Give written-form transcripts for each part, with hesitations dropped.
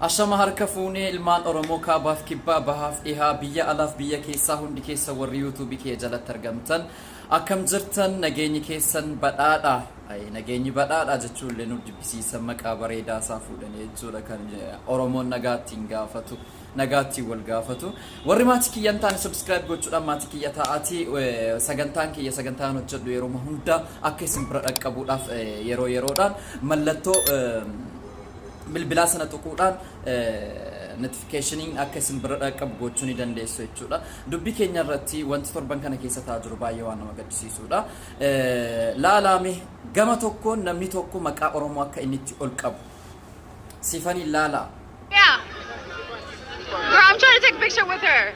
Ashama harka fuunee ilmaan Oromoo kaabaaf kibbaa bahaaf dhihaa biyya alaaf biyya keessaa hundi keessa warri yuutuubii kiyya jalatti argamtan akkam jirtan nageenyi keessan badhaadha. Ay, nageenyi badhaadha jechuun illee nu jibbisiisa maqaa bareedaa isaa fuudhanii jechuudha kan Oromoon nagaattiin gaafatu. Nagaatti wal gaafatu. Warri maatii kiyya hin taane subscribe gochuudhaan maatii kiyya ta'aatii sagantaan kiyya sagantaan hojjedhu yeroo hunda akka isin bira dhaqqabuudhaaf yeroo yeroodhaan mallattoo bilbilaa sana tuquudhaan notificationin akka isin bira dhaqqabu gochuu ni dandeessu jechuudha. Dubbii keenya irratti wanti torban kana keessa ta'aa jiru baay'ee waan nama gaddisiisudha. Laalaame gama tokkoon namni tokko maqaa Oromoo akka inni itti ol qabu. Sifanii laalaa. Yeah. Girl, I'm trying to take a picture with her.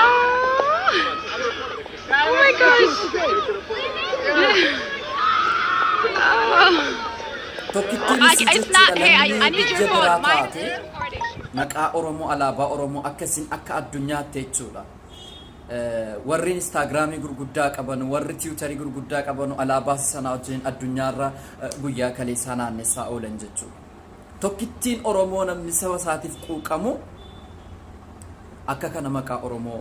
Oh, oh my gosh. Oh. Tokkittiin I, isii it's not. jechuudha Hey, I lammii need your biyya phone. biraa Mine taate is recording. maqaa Oromoo alaabaa Oromoo akkasiin akka addunyaatti jechuudha. Warri Instaagiraamii gurguddaa qaban, warri Tiwutarii gurguddaa qaban alaabaa sanaa wajjin addunyaarra guyyaa kaleessaa naannessaa oolan jechuudha. Tokkittiin Oromoo namni saba isaatiif quuqamu akka kana maqaa Oromoo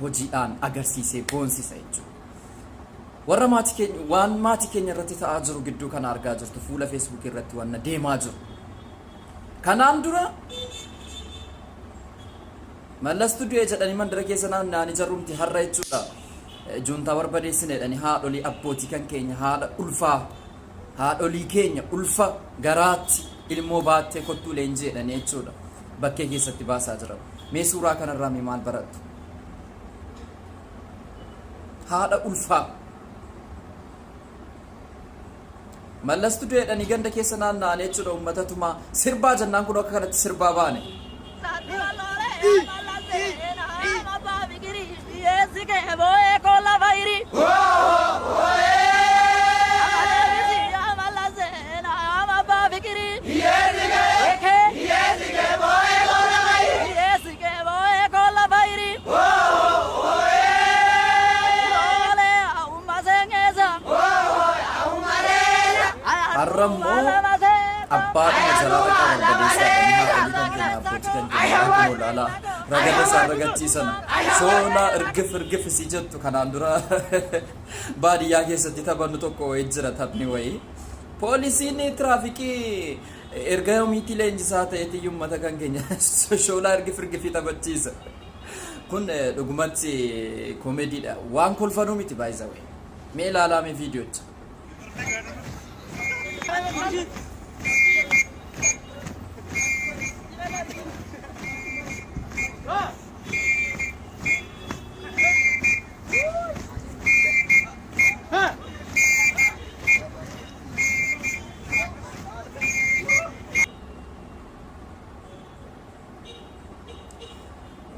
hojiidhaan agarsiisee boonsisa jechuudha. Warra maatii keenya waan maatii keenya irratti ta'aa jiru gidduu kana argaa jirtu fuula feesbuukii irratti wanna deemaa jiru. Kanaan dura Mallastu du'e jedhanii mandara keessa naanna'anii jarrumti har'a jechuudha. Juuntaa barbadeessine jedhanii haadholii abbootii kan keenya haadha ulfaa haadholii keenya ulfa garaatti ilmoo baattee kottuu leenjii jedhanii jechuudha. Bakkee keessatti baasaa jiran. Mee suuraa kanarraa mee maal barattu? Haadha ulfaa. Mallastu du'e jedhanii ganda keessa naanna'anii jechuudha uummata tumaa sirbaa jennaan kun akka kanatti sirbaa baane. Har'a immoo abbaadhuma jaraa dhaqaa barbadeessaa jedhanii haadholii kan keenya abbootii kan keenya akkuma olaalaa ragada isaan ragachiisan shoolaa irgif irgif isii jettu kanaan dura baadiyyaa keessatti taphannu tokko wayii jira taphni wayii. Poolisiin tiraafikii erga yoomiitti leenjisaa ta'eeti uummata kan keenya shoolaa irgif irgifii taphachiisa. Kun dhugumatti koomediidha. Waan kolfanuu miti baay'isawee. Mee ilaalaa mee viidiyoocha.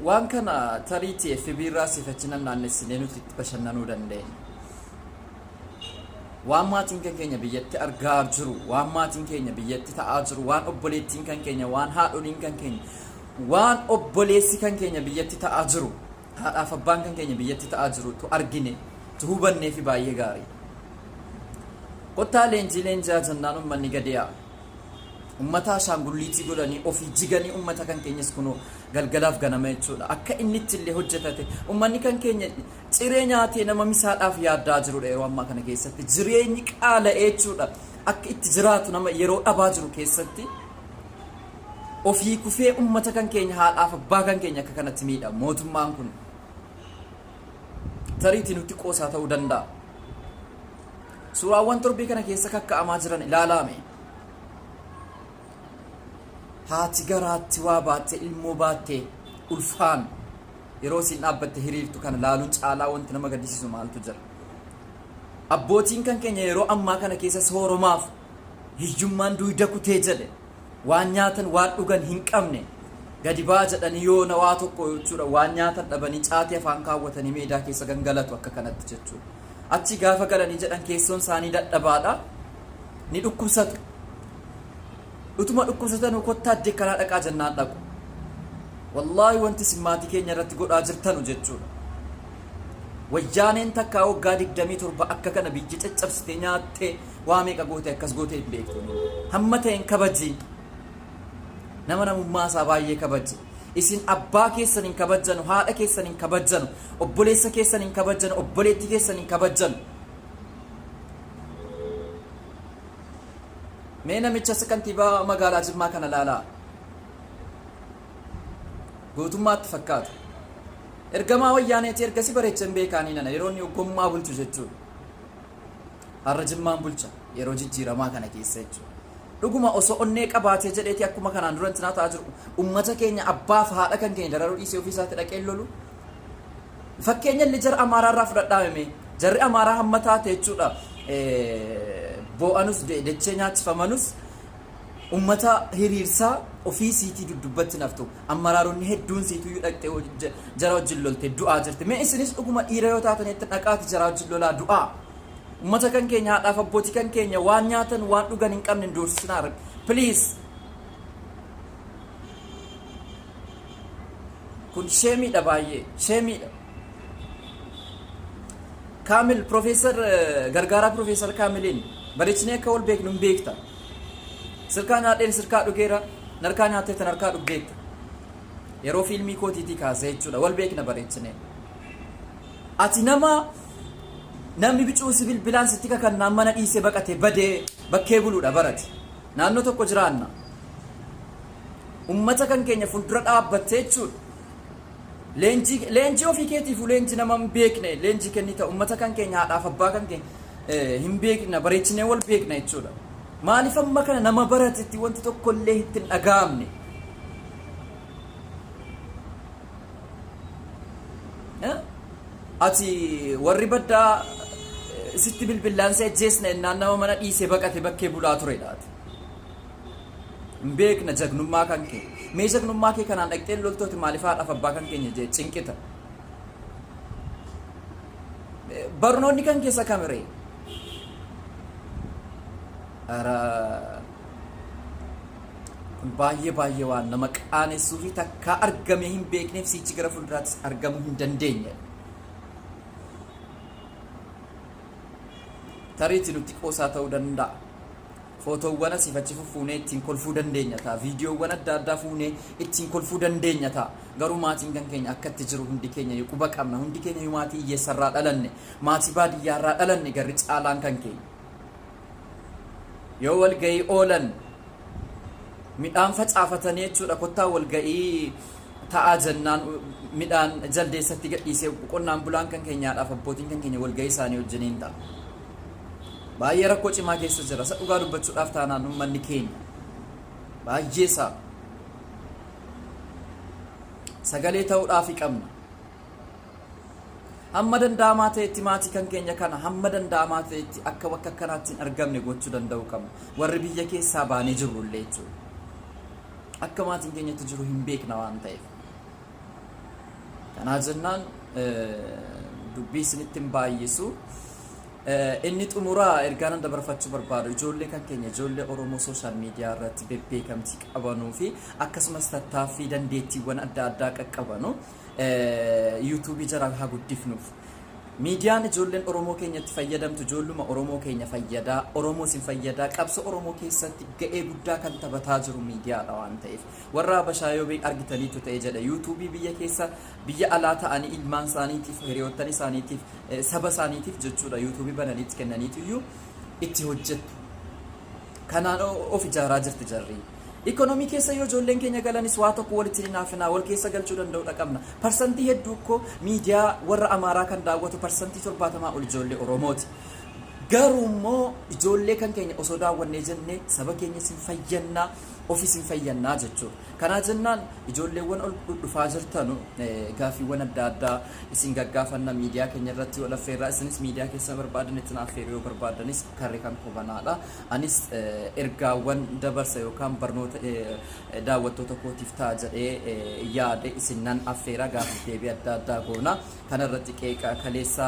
Waan kana tariitii FB irraa siif achi naannessinee nuti itti bashannanuu dandeenya. Waan maatiin kan keenya biyyatti argaa jiru, waan maatiin keenya biyyatti ta'aa jiru, waan obboleettiin kan keenya, waan haadholiin kan keenya, waan obboleessi kan keenya biyyatti ta'aa jiru, haadhaaf abbaan kan keenya biyyatti ta'aa jiru tu argine, tu hubannee fi baay'ee gaarii. Kottaa leenjii leenji'aa jennaan uummanni gadi yaa'a. Ummata ashaangulliitii godhanii ofii jiganii ummata kan keenyas kunoo galgalaaf ganama jechuudha. Akka inni itti illee hojjetate ummanni kan keenya ciree nyaatee nama misaadhaaf yaaddaa jirudha yeroo ammaa kana keessatti. Jireenyi qaala'ee jechuudha. Akka itti jiraatu nama yeroo dhabaa jiru keessatti ofii kufee ummata kan keenya haadhaaf abbaa kan keenya akka kanatti miidha mootummaan kun. Tariitii nutti qoosaa ta'uu danda'a. Suuraawwan torbii kana keessa kakka'amaa jiran ilaalaame. Haati garaatti waa baattee ilmoo baattee ulfaan yeroo isiin dhaabbatte hiriirtu kana laaluun caalaa wanti nama gaddisiisu maaltu jira. Abbootiin kan keenya yeroo ammaa kana keessa sooromaaf hiyyummaan duyda kutee jedhe waan nyaatan waan dhugan hin qabne gadi baa jedhanii yoona waa tokko jechuudha waan nyaatan dhabanii caatii afaan kaawwatanii meedaa keessa gangalatu akka kanatti jechuudha. Achi gaafa galanii jedhan keessoon isaanii dadhabaadha. Ni dhukkubsatu. Utuma dhukkubsatanuu kottaa addee kanaa dhaqaa jennaan dhaqu. Wallaahi wanti isin maatii keenya irratti godhaa jirtanu jechuudha. Wayyaaneen takkaa waggaa 27 akka kana biyya caccabsitee nyaattee waa meeqa goote akkas gootee hin beektu. Hamma ta'een kabaji. Nama namummaa isaa baay'ee kabaji. Isin abbaa keessan hin kabajjanu, haadha keessan hin kabajjanu, obboleessa keessan hin kabajjanu, obboleettii keessan hin kabajjanu. Mee namicha kantiibaa magaalaa Jimmaa kana laalaa. Gootummaatti fakkaata. Ergamaa Wayyaaneeti ergasi bareechen beekaanii nana yeroo inni gommaa bulchu jechuudha. Har'a Jimmaan bulcha yeroo jijjiiramaa kana keessa jechuudha. Dhuguma osoo onnee qabaatee jedheeti akkuma kanaan dura intinaa ta'aa jiru ummata keenya abbaaf haadha kan keenya dararuu dhiisee ofii isaatti dhaqee lolu. Fakkeenya illee jara Amaaraa irraa fudhadhaa mee jarri Amaaraa hamma taate jechuudha. Boo'anus dachee nyaachifamanus ummata hiriirsaa ofii siitii duddubbatti naftu. Ammaraaronni hedduun siituyyuu dhaqxee jara wajjin lolte du'aa jirti. Mee isinis dhuguma dhiira yoo taatanitti dhaqaati jara wajjin lolaa du'aa. Ummata kan keenya, haadhaaf abbootii kan keenya waan nyaatan waan dhugan hin qabne hin doorsisinaa. Please. Kun sheemiidha, baay'ee sheemiidha. Kaamil Profeesar, gargaaraa Profeesar Kaamiliin bareechinee akka wal beeknu hin beekta. Sirkaa nyaadheen sirkaa dhugeera, narkaa nyaattee tan harkaa dhugdeetta. Yeroo fiilmii kootiitii kaasee jechuudha, wal beekna bareechinee. Ati nama namni bicuu si bilbilaan sitti kakannaan mana dhiisee baqate badee bakkee buluudha barate. Naannoo tokko jiraanna. Ummata kan keenya fuuldura dhaabbattee jechuudha. Leenjii ofii keetiifuu leenjii nama hin beekne leenjii kennita. Ummata kan keenya, haadhaaf abbaa kan keenya hin beekna, bareechinee wal beekna jechuudha. Maaliif amma kana nama baratetti wanti tokko illee itti hin dhaga'amne? Ati warri baddaa sitti bilbillaan si ajjeesna ennaan nama mana dhiisee baqate bakkee bulaa turedha ati. Hin beekna jagnummaa kan kee. Mee jagnummaa kee kanaan dhaqxee loltooti maaliif haadhaaf abbaa kan keenya jee cinqita? Barnoonni kan keessa kamiree? Ara kun baay'ee baay'ee waan nama qaanessuu fi takkaa argamee hin beekneef siichi gara fuulduraattis argamuu hin dandeenye. Tariitti nutti qoosaa ta'uu danda'a. Footoowwan asiif achi fuffuunee ittiin kolfuu dandeenya ta'a. Viidiyoowwan adda addaa fuunee ittiin kolfuu dandeenya ta'a. Garuu maatiin kan keenya akka itti jiru hundi keenya iyyuu quba qabna. Hundi keenya iyyuu maatii hiyyeessarraa dhalanne, maatii baadiyyaarraa dhalanne garri caalaan kan keenya. Yoo walga'ii oolan midhaan facaafatanii jechuudha, kottaa walga'ii ta'aa jennaan midhaan jaldeessatti gadhiisee qonnaan bulaan kan keenyaadhaaf abbootiin kan keenya walga'ii isaanii wajjiniin ta'a. Baay'ee rakkoo cimaa keessa jira. Isa dhugaa dubbachuudhaaf taanaan uummanni keenya baay'ee isaa sagalee ta'uudhaafi qabna. Hamma danda'amaa ta'etti maatii kan keenya kana hamma danda'amaa ta'etti akka bakka akkanaatti hin argamne gochuu danda'uu qabna. Warri biyya keessaa baanee jirru illee jechuudha. Akka maatiin keenyatti jiru hin beekna waan ta'eef. Kanaa jennaan dubbii isinitti hin baay'isu. Inni xumuraa ergaa nan dabarfachuu barbaadu ijoollee kan keenya, ijoollee Oromoo social media irratti bebbeekamtii qabanuu fi akkasumas tattaaffii dandeettiiwwan adda addaa qaqqabanu, yuutuubii jara haa guddifnuuf. Miidiyaan ijoolleen Oromoo keenyatti fayyadamtu ijoolluma Oromoo keenya fayyadaa, Oromoo isin fayyadaa, qabsoo Oromoo keessatti ga'ee guddaa kan taphataa jiru miidiyaadha waan ta'eef. Warra Habashaa yoo argitaniitu ta'e jedha, yuutuubii biyya keessa biyya alaa ta'anii ilmaan isaaniitiif, hiriyoottan isaaniitiif, saba isaaniitiif jechuudha yuutuubii bananiitti kennaniitu iyyuu itti hojjettu. Kanaan of ijaaraa jirti jarri. Ikonomii keessa yoo ijoolleen keenya galanis waa tokko walitti hin haafinaa, wal keessa galchuu danda'uudha qabna. Parsantii hedduu ikkoo miidiyaa warra Amaaraa kan daawwatu 70% ol ijoollee Oromooti. Garuu immoo ijoollee kan keenya osoo daawwannee jennee saba keenya sin fayyannaa, ofis hin fayyannaa jechuudha. Kanaa jennaan ijoolleewwan ol dhufaa jirtanu gaaffiiwwan adda addaa isin gaggaafanna, miidiyaa keenya irratti wal affeerraa, isinis miidiyaa keessa barbaadan itti affeeruu yoo barbaadanis karri kan kobanaadha. Anis ergaawwan dabarsa yookaan barnoota daawwattoota kootiif ta'a jedhee yaade isin nan affeera, gaaffiif deebii adda addaa goona. Kana irratti qeeqa kaleessa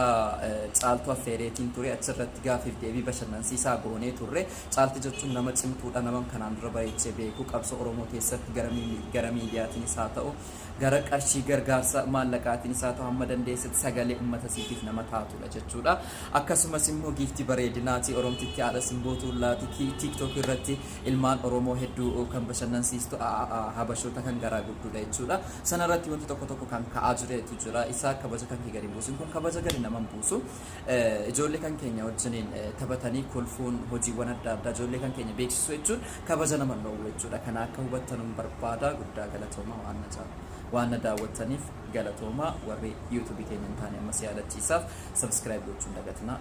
Caaltuu affeereetiin ture, achirratti gaaffiif deebii bashannansiisaa goonee turre. Caalti jechuun nama cimtuudha, nama kanaan dura bareechee beeku qabsoo Oromoo keessatti gara miidiyaatiinis haa ta'u Gara qarshii gargaarsa maallaqaatiin isaa ta'u hamma dandeessetti sagalee uummata isiitiif nama taatudha jechuudha. Akkasumas immoo giiftii bareedinaati, Oromtitti haadha simboo tuullaati, TikTok irratti ilmaan Oromoo hedduu kan bashannansiistu, habashoota kan garaa gudduudha jechuudha. Sanarratti wanti tokko tokko kan ka'aa jireetu jira. Isa kabaja kan kee gadi hin buusin, kun kabaja gadi nama hin buusu. Ijoollee kan keenya wajjiniin taphatanii kolfuun, hojiiwwan adda addaa ijoollee kan keenya beeksisuu jechuun kabaja nama hin dhoowwu jechuudha. Kana akka hubattanuun barbaada. Guddaa galatooma waan na waan na daawwattaniif galatooma. Warri YouTubeii keenya hin taane ammas yaadachiisaaf subscribe gochuun dagatinaa.